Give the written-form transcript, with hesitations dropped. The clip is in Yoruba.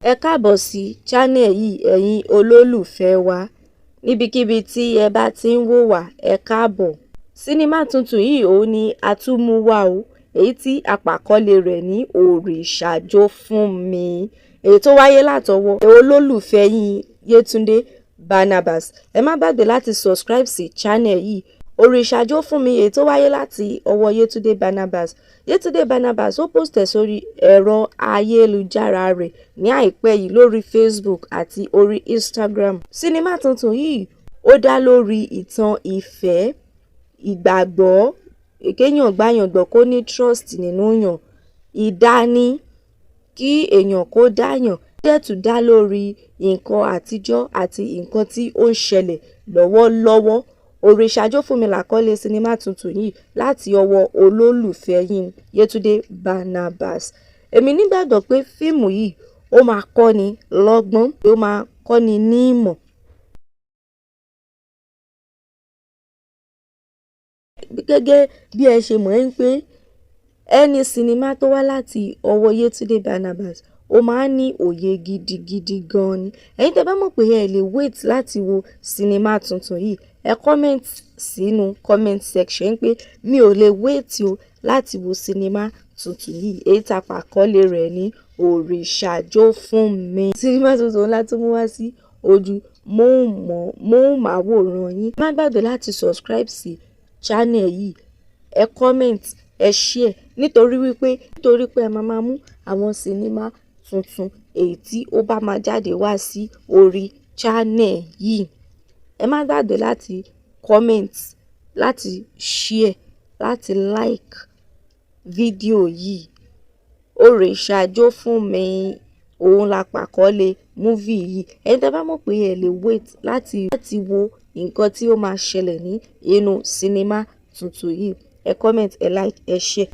Ẹ káàbọ̀ sí channel yìí, ẹ̀yin olólùfẹ́ wa, níbikíbi tí ẹ bá ti ń wò wá, ẹ káàbọ̀. Sinimá tuntun yìí òun ni a tún mú wá o, èyí tí àpàkọ́lé rẹ̀ ní Òrìṣà Jó Fún Mi, èyí tó wáyé látọwọ́ olólùfẹ́ yín Yétúndé Barnabas. Ẹ má gbàgbé láti subscribe sí channel yìí. Òrìṣà Jó Fún Mi, èyí tó wáyé láti ọwọ́ Yétúndé Barnabas. Yétúndé Barnabas ó post ẹ̀ sórí ẹ̀rọ ayélujára rẹ̀ ní àìpẹ́ yìí lórí Facebook àti orí Instagram. Sinimá tuntun yìí ó dá lórí ìtàn ìfẹ́, ìgbàgbọ́, kéèyàn gbàyàn gbọ́, kó ní trust nínú yàn, ìdání, kí èèyàn kó dáyàn, dẹ̀ tún dá lórí nǹkan àtijọ́ àti nǹkan tí ó ń ṣẹlẹ̀ lọ́wọ́lọ́wọ́. Òrìṣà Jó Fún Mi làkọ́lé sinimá tuntun yìí láti ọwọ́ olólùfẹ́ yín Yétúndé Barnabas. Èmi nígbàgbọ́ pé fíìmù yìí ó máa kọ́ni lọ́gbọ́n, ó máa kọ́ni ní ìmọ̀. Gẹ́gẹ́ bí ẹ ṣe mọ̀ ẹ́ pé ẹni sinimá tó wá láti ọwọ́ Yétúndé Barnabas, ó máa ń ní òye gidigidi gan ni. Ẹ̀yin tẹ́ bá mọ̀ pé ẹ lè wait láti wo sinimá tuntun yìí, ẹ comment sínú comment section pé mi ò lè wait o láti wo sinimá tuntun yìí, èyí tá pàkọ́lé rẹ̀ ní Òrìṣà Jó Fún Mi. Sinimá tuntun ńlá tó mú wá sí ojú móhùnmáwòrán yín. Má gbàgbé láti subscribe sí channel yìí, ẹ comment, ẹ share, nítorí wípé nítorí pé ẹ máa máa mú àwọn sinimá tuntun èyí tí ó bá máa jáde wá sí orí channel yìí. Ẹ má gbàgbé láti comment, láti share, láti like fídíò yìí. Òrìṣà Jó Fún Mi òun la pàkọ́lé movie yìí. Ẹ̀yin tẹ́ bá mọ̀ pé ẹ lè wait láti wo nǹkan tí ó máa ṣẹlẹ̀ ní inú sinimá tuntun yìí, ẹ comment, ẹ like, ẹ share.